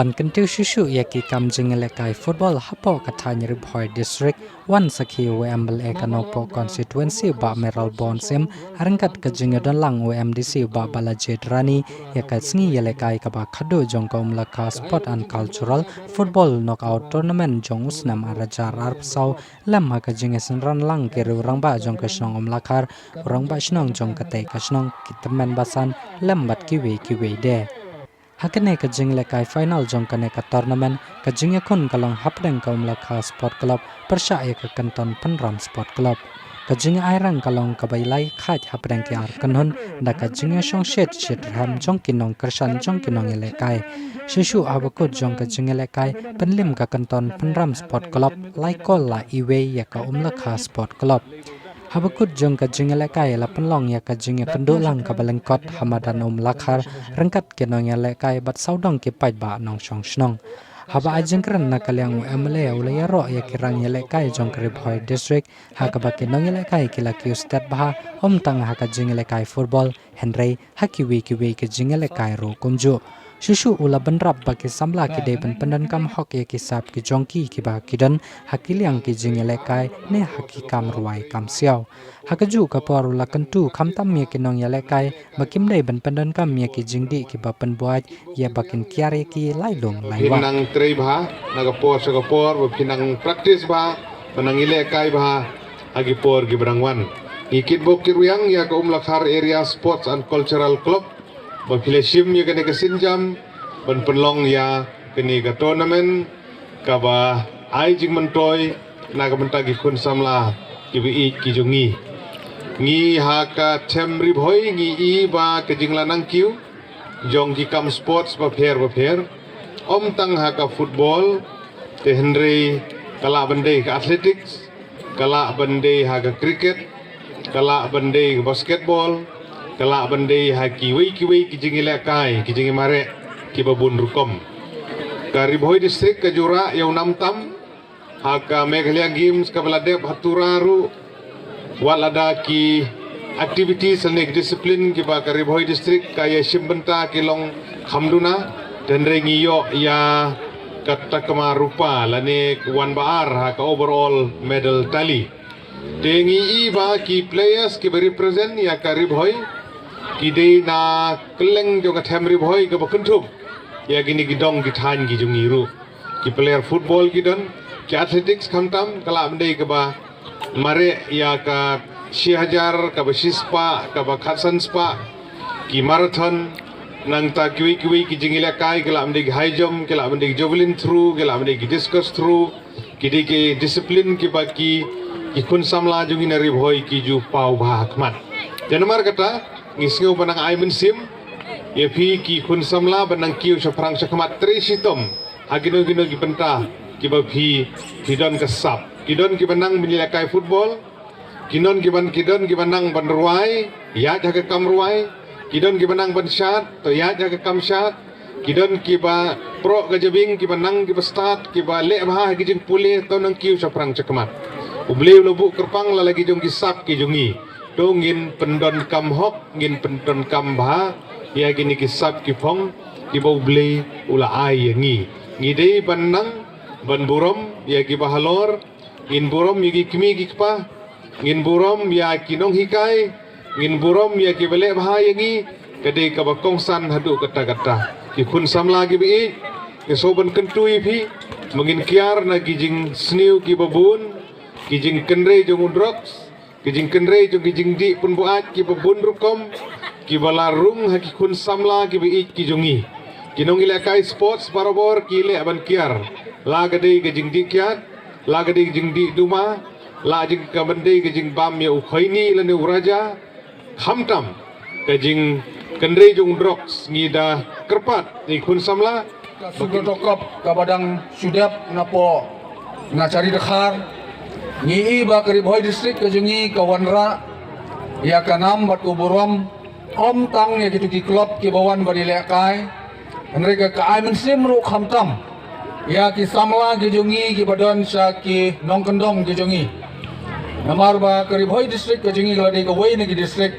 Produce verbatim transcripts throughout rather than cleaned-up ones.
Ban kyntiew shuh shuh ïa ki kam jingïalehkai football hapoh ka thaiñ Ri Bhoi District, wan sakhi u M L A ka Nongpoh Constituency Bah Mayralborn Syiem, ha ryngkat ka jingïadonlang u M D C Bah Balajied Rani, ïa ka sngi ïalehkai kaba khadduh jong ka Umlakha Sport and Cultural Football Knockout Tournament jong u snem ar hajar arphew saw, lem ha ka jingïasynran lang ki riew rangbah jong ka shnong Umlakhar, u rangbah shnong jong katei ka shnong, ki tymmen basan, lem bad kiwei kiwei de. Ha kane ka jingïalehkai final jong kane ka tournament, ka jingïakhun ka long hapdeng ka Umlakha Sport Club pyrshah ïa ka Kynton Pynram Sport Club. Ka jingïarai rang ka long kaba lai khaid hapdeng ki ar kynhun, da ka jingïashong shet shet rhem jong ki nongkyrshan jong ki nongïalehkai. Shuh shuh haba kut jong ka jingïalehkai, pynlip ka Kynton Pynram Sport Club lai kol la iwei ïa ka Umlakha Sport Club. Haba kut jong ka jingïalehkai la pynlong ïa ka jingïakynduh lang kaba lyngkot ha madan Umlakhar ryngkat ki nongïalehkai bad sawdong ki paidbah nongshong shnong. Haba ai jingkren na ka liang u M L A u la ïaroh ïa ki rang ïalehkai jong ka Ri Bhoi District ha kaba ki nongïalehkai ki la kiew stet bha, ym tang ha ka jingïalehkai football, hynrei ha kiwei kiwei ki jingïalehkai ruh kumjuh. Shuh shuh u la bynrap ba ki samla ki dei ban pyndonkam hok ïa ki sap ki jong ki kiba ki don ha ki liang ki jingïalehkai ne ha ki kam rwai kam siaw. Ha kajuh ka por u la kyntu khamtam ïa ki nongïalehkai ba kim dei ban pyndonkam ïa ki jingdih kiba pynbuaid ïa ba kin kiar ïa ki lai lum lai wah. Phin nang trei bha na ka por sha ka por, ba phin nang practice bha, ba nang ïalehkai bha ha ki por kiba dang wan. Ngi kitbok kitrwiang ïa ka Umlakhar Area Sports and Cultural Club ba phi la shim ïa kane ka sienjam ban pynlong ïa kane ka tournament kaba ai jingmyntoi na ka bynta ki khun samla kiba ïeit ki jong ngi. Ngi ha ka them Ri Bhoi ngi i ba ka jingla nangkiew jong ki kam sports bapher bapher, ym tang ha ka football, te hynrei ka lah ban dei ka athletics, ka lah ban dei ha ka cricket, ka lah ban dei ka basketball, ka lah ban dei ha kiwei kiwei ki jingïalehkai, ki jingïamareh kiba bun rukom. Ka Ri Bhoi District ka ju rah ïa u nam tam ha ka Meghalaya Games kaba la dep ha Tura ruh, wat lada ki activities lane ki discipline kiba ka Ri Bhoi District ka ïashim bynta ki long kham duna, te hynrei ngi ïoh ïa ka takma rupa lane wan ba ar ha ka overall medal tally. Te ngi i ba ki players kiba represent ïa ka Ri Bhoi ki dei na kylleng jong ka them Ri Bhoi kaba kynthup ïa kine ki dong ki thaiñ ki jong ngi ruh. Ki player football ki don, ki athletics khamtam, ka lah ban dei kaba mareh ïa ka shi hajar, kaba shispah, kaba khatsan spah, ki marathon, nangta kiwei kiwei ki jingïalehkai, ki lah ban dei ki high jump, ki lah ban dei ki javelin throw, ki lah ban dei ki discus throw, ki dei ki discipline kiba ki, ki khun samla jong ngi na Ri Bhoi ki ju paw bha ha khmat. Te namar kata, ngi sngew ba nang ai mynsiem ïa phi ki khun samla ba nang kiew shaphrang shakhmat trei shitom ha kino kino ki bynta kiba phi, phi don ka sap. Ki don kiba nang ban ïalehkai football, ki don kiba, ki don kiba nang ban rwai, ïaid ha ka kam rwai, ki don kiba nang ban shad, to ïaid ha ka kam shad, ki don kiba proh ka jabieng, kiba nang kiba stad, kiba leh bha ha ki jingpule, to nang kiew shaphrang shakhmat. U Blei u la buh kyrpang la la ki jong ki sap ki jong ngi. To ngin pyndonkam hok, ngin pyndonkam bha ïa kine ki sap ki phong kiba U Blei u la ai ïa ngi. Ngi dei ban nang ban burom ïa kiba halor, ngin burom ïa ki kmie ki kpa, ngin burom ïa ki nonghikai, ngin burom ïa kiba leh bha ïa ngi. Ka dei kaba kongsan haduh katta katta. Ki khun samla kiba ïeit, nga sngewbha ban kyntu ïa phi ba ngin kiar na ki jingsniew kiba bun, ki jingkynrei jong u drugs, ki jingkynrei jong ki jingdih pynbuaid kiba bun rukom kiba la rung ha ki khun samla kiba ïeit ki jong ngi. Ki nongïalehkai sports barabor ki leh ban kiar, la ka dei ka jingdih kiad, la ka dei ka jingdih duma, la jing ka ban dei ka jingbam ïa u khoini lane u raja, khamtam ka jingkynrei jong u drugs. Ngi da kyrpad ïa ki khun samla. Ka Super Cup kaba dang shu dep napoh Nachari Dkhar, ngi i ba ka Ri Bhoi District ka jong ngi ka wanrah ïa ka nam bad ka burom, ym tang ïa kitu ki club kiba wan ban ïalehkai, hynrei ka, ka ai mynsiem ruh khamtam ïa ki samla ki jong ngi kiba don sha ki nongkyndong ki jong ngi. Namar ba ka Ri Bhoi District ka jong ngi ka la dei kawei na ki district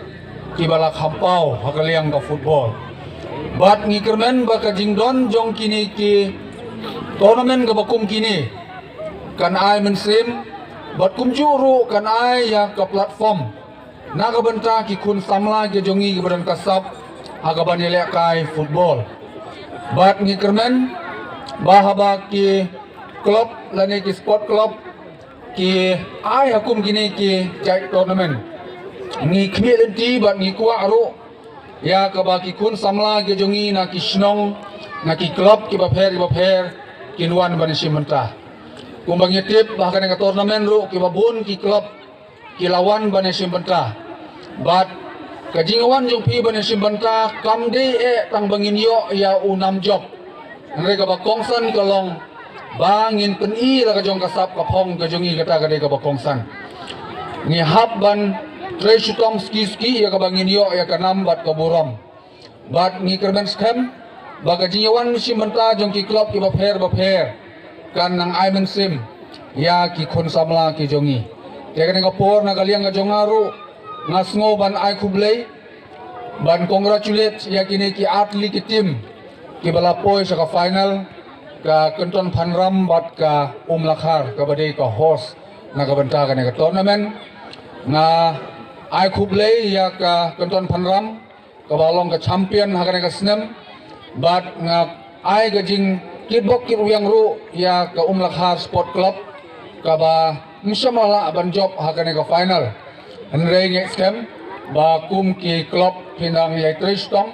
kiba la kham paw ha ka liang ka football. Bad ngi kyrmen ba ka jingdon jong kine ki tournament kaba kum kine kan ai mynsiem bad kumjuh ruh kan ai ïa ka platform na ka bynta ki khun samla ki jong ngi kiba don ka sap ha kaban ïalehkai football. Bad ngi kyrmen ba haba ki club lane ki sport club ki ai ha kum kine ki jait tournament, ngi khmih lynti bad ngi kwah ruh ïa kaba ki khun samla ki jong ngi na ki shnong, na ki club kiba pher kiba pher kin wan ban ïashim bynta. Kumba ngi tip ba ha kane ka tournament ruh kiba bun ki club ki la wan ban ïashim bynta. Bad ka jingwan jong phi ban ïashim bynta kam dei eh tang ba ngin ïoh ïa u nam jop. Hynrei kaba kongsan ka long ba ngin pyni la ka jong ka sap ka phong ka jong ngi, kata ka dei kaba kongsan. Ngi hap ban trei shitom suki suki ïa kaba ngin ïoh ïa ka nam bad ka burom. Bad ngi kyrmen skhem ba ka jingwan shim bynta jong ki club kiba pher ba pher kan nang ai mynsiem ïa ki khun samla ki jong ngi. Te kane ka por na ka liang ka jong nga ruh nga sngew ban ai khublei, ban congratulate ïa kine ki artylli ki team kiba la poi sha ka final, ka Kynton Phanram bad ka Umlakhar kaba dei ka host na ka bynta kane ka tournament. Nga ai khublei ïa ka Kynton Phanram kaba long ka champion ha kane ka snem. Bad nga ai ka jingkitbok kitrwiang ruh ïa ka Umlakhar Sport Club kaba ym shym la lah ban jop ha kane ka final. Hynrei nga ngeit skhem ba kum ki club phin dang ïai trei shitom,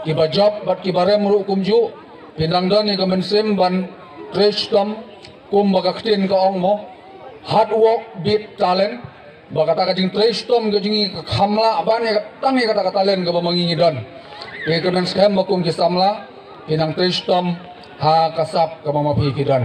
kiba jop bad kiba rem ruh kumjuh, phin dang don ïa ka mynsiem ban trei shitom kumba ka ktien ka ong mo, hard work beat talent. Ba kata ka jingtrei shitom ka jong ngi ka kham lah ban ïa ka tang ïa kata ka talent kaba ma ngi ngi don. Te kyrmen skhem ba kum ki samla phin nang trei shitom ha ka sap kaba ma phi phi don.